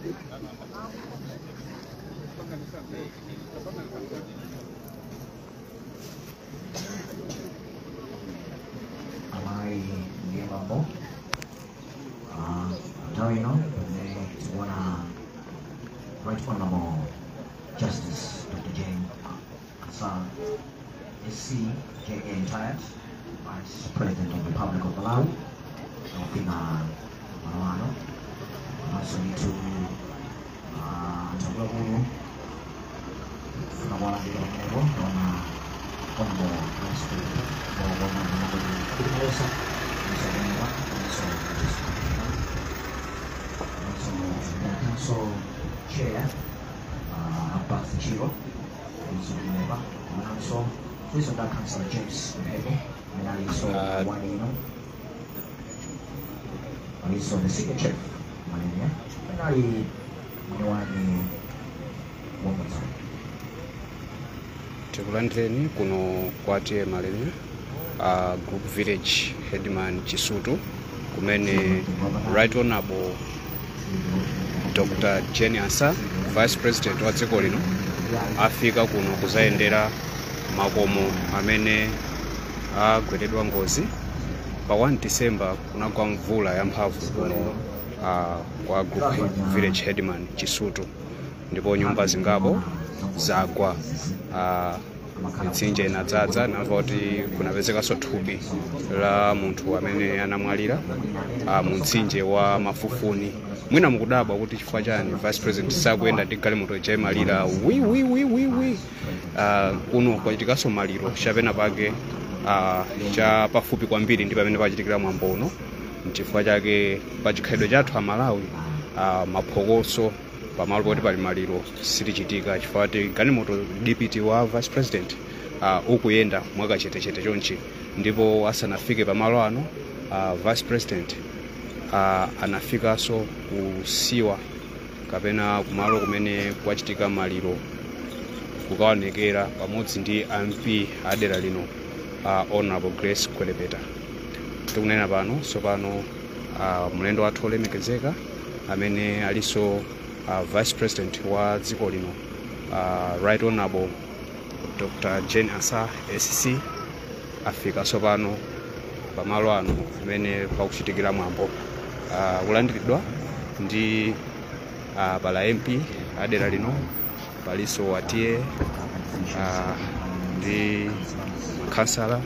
Amai ndiye bambo nthawi ino pamene tikuona Right Honorable Justice Dr. Jane Ansah SC JA retired Vice President of the Republic of Malawi akufika malo ano, komanso ndithu anthu akuluakulu kufuna kuwalandira pamenepo. Taona Honorable Vice President Malosa Msonga, komanso komanso Council Chair Abbas Chiro Msonga, komanso Twiso Councillor James Mphepo amene alinso wani ino, alinso the senior chief Malemia amene ali mwini wake wamudzi. Tikulandireni kuno kwa T/A Malemia, Group Village Headman Chisutu, kumene Right Honorable Dr. Jane Ansah, Vice President wa dziko lino, afika kuno kuzayendera makomo amene agweredwa ngozi. Pa 1 December kunagwa mvula yamphamvu kuno kwa Group Village Headman Chisutu, ndipo nyumba zingapo zagwa, mitsinje inadzadza. Namva kuti kunapezekanso thupi la munthu amene anamwalira mu mtsinje wa Mafufuni. Mwina mukudabwa kuti chifukwa chani Vice President sakuyenda ndi galimoto ija imalira wi wi wi wi wi. Kuno kwachitikanso maliro chapena pake cha pafupi kwambiri ndi pamene pachitikira mwambo uno. Nchifukwa chake pachikhalidwe chathu Amalawi, maphokoso pamalo poti pali maliro sitichitika, chifukwa ti galimoto DPT wa Vice President ukuyenda mwakachetechete chonchi. Ndipo asanafike pamalo ano, Vice President anafikanso kusiwa kapena kumalo kumene kwachitika maliro kukaonekera pamodzi ndi MP adera lino, Honorable Grace Kwelepeta. Tikunena pano tsopano, mlendo wathu olemekezeka amene alinso Vice President wa dziko lino, Right Honorable Dr. Jane Ansah SC, afika tsopano pamalo ano amene pakuchitikira mwambo, kulandiridwa ndi pala MP adera lino, palinso wa T/A ndi kansala.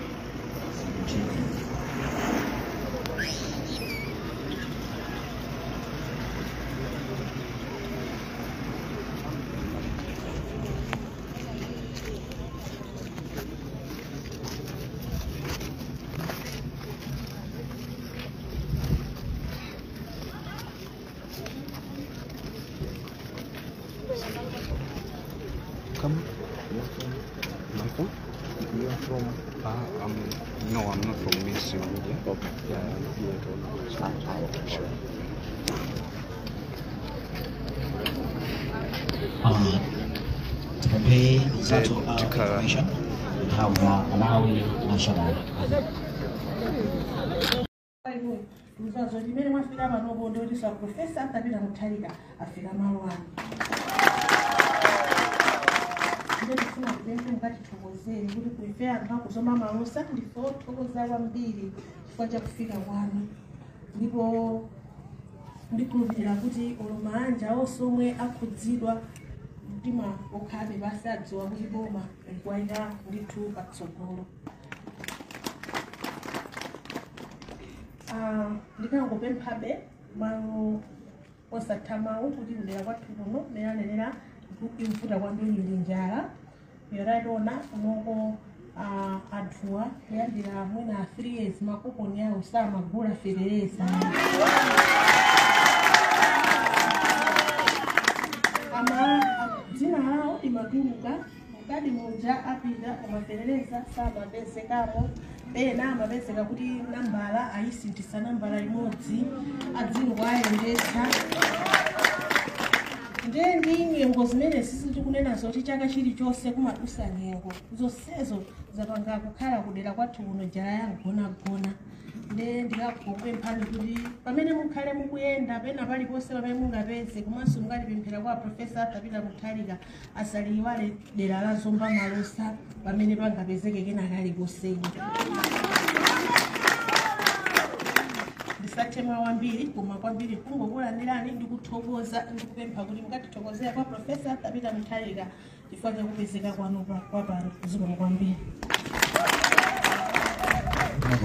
Come. My phone? You are from? No, I'm not from mainstream media. Okay. Yeah, I'm here to Okay, sure. Tipemphe anzathu a Tikhala. information nthawi ya Malawi National Anthem. Mzazo limene mwafika panopo ndikuti sa Professor Arthur Peter Mutharika afika malo ano. Ndiye ndifuna kupempha mukatithokozere kuti kuife anthu akuzoma Malosa ndife othokoza kwambiri chifukwa cha kufika kwanu, ndipo ndikhulupirira kuti olo maanja onse omwe akhudzidwa mtima okhabe basi adziwa kuti boma likuwayika ndithu patsogolo. Ndikangopemphabe malo osatha mawu kuti kudera kwathu kuno mmene anenera imvuta kwambiri ndi njala. Yatationa kunoko, anthuwa kuyambira mwina 3 years makuponi awo samagula fetereza. Ama dzina lawo limatuluka mkadi muja apita koma fetereza samapezekamo. Pena amapezeka kuti nambala ayisinthisa nambala limodzi adzingo ayendetsa. Ndiye ndi nyengo zimene sisi tikunena zoti chaka chilichonse kumadusa nyengo zonsezo zapanga kukhala kudera kwathu kuno njala yagonagona. Nde ndikakupemphani kuti pamene mukhale mukuyenda pena paliponse pamene mungapeze, komanso mukatipemphera kwa Professor Arthur Peter Mutharika asaliyiwale dera la Zomba Malosa pamene pangapezeke kena kalikonseko. Ndisathe mawu ambiri, koma kwambiri kungokulandirani ndikuthokoza, ndikupempha kuti mukatithokozera kwa Professor Arthur Peter Mutharika chifukwa chakupezeka kwanu kwa pano. Zikomo kwambiri.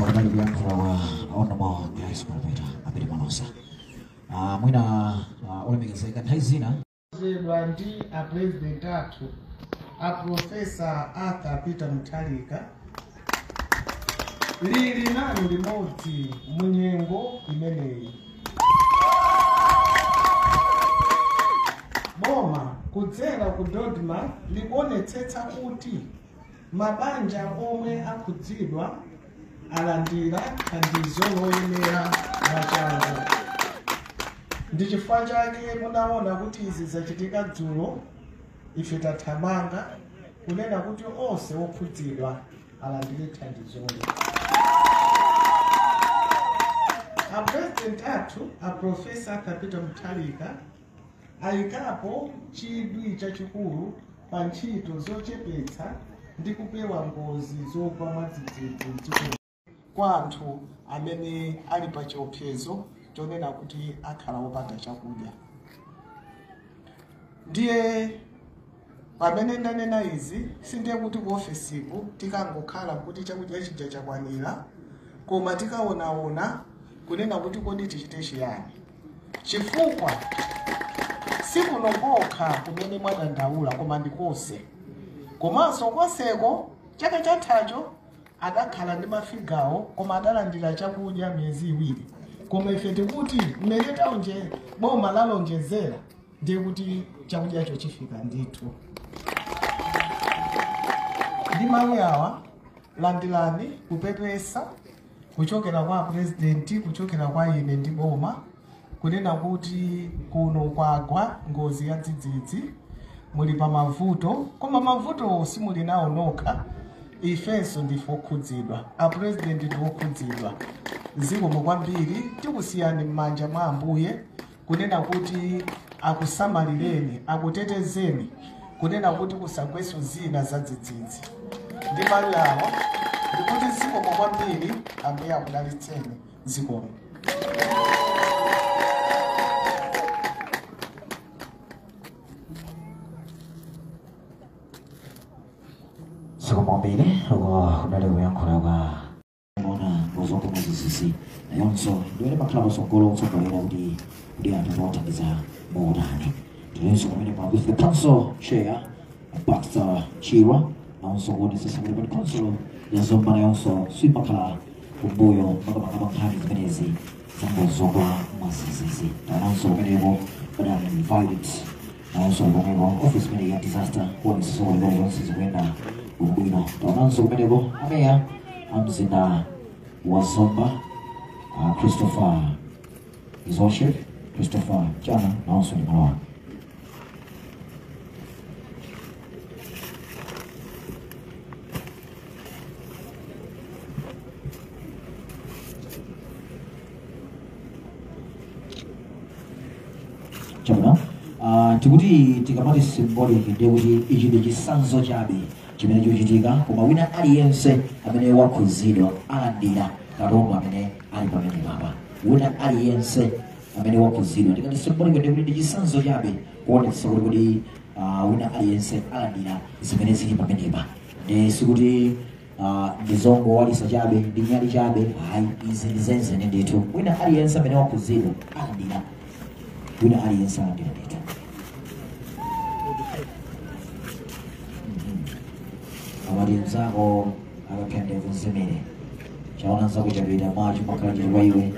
Kunali kuyankhula kwa Honorable Gladys Palapeta Abiti Malosa. Mwina olemekezeka, nthawi zina zedwa ndi apresident athu, a Professor Arthur Peter Mutharika, lili nanu limodzi munyengo imeneyi. Boma kudzera ku DoDMA likuonetsetsa kuti mabanja omwe akhudzidwa alandira thandizo loyenera mwachangu. Ndi chifukwa chake munaona kuti izi zachitika dzulo, ife tathamanga kunena kuti onse okhudzidwa alandire thandizolo. A president athu, a Professor Arthur Peter Mutharika, ayikapo chidwi chachikulu pa ntchito zochepetsa ndi kupewa ngozi zogwa mwadzidzidzi mdziko kwa anthu amene ali pa chiopsezo chonena kuti akhala wopanda chakudya. Ndiye pamene ndanena izi, sindiye kuti ku ofesiku tikangokhala kuti chakudya chija chakwanira, koma tikaonaona kunena kuti kodi tichite chiyani, chifukwa sikuno kokha kumene mwadandaula, koma ndikonse. Komanso konseko chaka chathacho adakhala ndi mafigawo, koma adalandira chakudya miyezi 2. Koma ife tikuti mmene taonje boma lalonjezera, ndiye kuti chakudyacho chifika ndithu. Ndi mawu awa, landirani kupepesa kuchokera kwa president, kuchokera kwa ine ndi boma, kunena kuti kuno kwagwa ngozi ya dzidzidzi, muli pa mavuto, koma mavuto simuli nawo nokha, ifenso ndife okhudzidwa, a president ndi okhudzidwa. Zikomo kwambiri. Tikusiyani m'manja mwa Ambuye kunena kuti akusamalireni, akutetezeni, kunena kuti kusagweso zina za dzidzidzi. Ndi mawu awa ndikuti zikomo kwambiri, Ambuye akudalitseni. Zikomo. Zikomo kwambiri. Uko kunali kuyankhula kwa ona ngozi zogwa mwadzidzidzi, nayonso ndiwene makhala patsogolo kutsogolera kuti anthu awathandiza motani. Tilinso pamene pa with the council chair, Baxter Chirwa, nawonso kuonetsetsa kuti pali council ya Zomba nayonso simakhala kumbuyo makamaka pa nkhani zimenezi za ngozi zogwa mwadzidzidzi. Taonanso kumeneko padali Violet, nawonso kumeneko office imene ya disaster kuonetsetsa kuti pali zonse zikuyenda bwinobwino. Taonanso kumeneko ameya amzinda wa Zomba, Christopher Izoshe Christopher Chana, nawonso ndi malo ano. Chabwino, tikuti tikamati symbolic, ndiye kuti ichi ndi chitsanzo chabe chimene chikuchitika, koma wina aliyense amene wakhuzidwa alandira katundu amene ali pamene papa. Wina aliyense amene wakhuzidwa, tikati symbolic ndiye kuti ndi chitsanzo chabe kuonetsa kuti wina aliyense alandira zimene zili pamenepa. Ndi sikuti ndizongowalisa chabe ndi nyali chabe, hayi, izi ndi zenizeni ndithu. Wina aliyense amene wakhuzidwa alandira, wina aliyense alandira ndithu. Amati mzako akapha ndevu zimene chaona nzako chapita mwacho makhala chili kwa iwe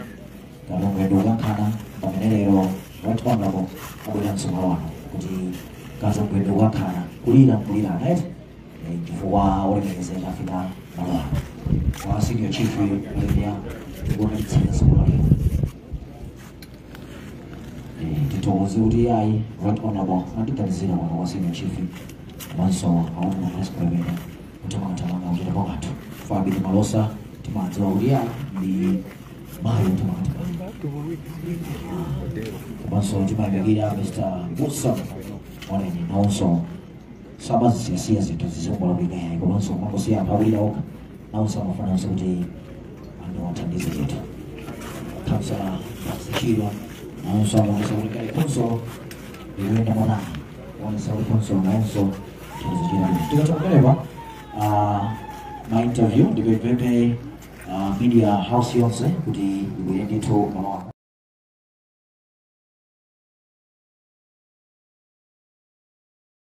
kalongwendo ukankhana. Pamene lero Right Honorable abwera msonkhano wano kuti kazongwendo ukankhana kulira nkulira, right? Chifukwa olemekezeka afika malo ano kwa senior chief Olivia ndikuonetsera tsiku la lero. Tithokoze kuti ayi, Right Honorable anatiganizira kwano kwa senior chief komanso aona vice president kuthamangathamanga kuchitapo kanthu. Abiti Malosa timadziwa kuti ayi ndi Mayi Mtamati, komanso timayamikira Mr. Wilson Mwaneni, nawonso samazisiyasiya zinthu zizongola bwino, komanso mangosiya anthu akulira okha, nawonso amafunanso kuti anthu athandize chinthu. Kansala Chirwa nawonso amaonesa kuti kale khonsolo ikuyenda monani, kuonesa kuti khonsolo nawonso thandizichita bwino. Tikatha kuperepa ma interview, ndipemphe media house yonse kuti ibwere ndithu malo.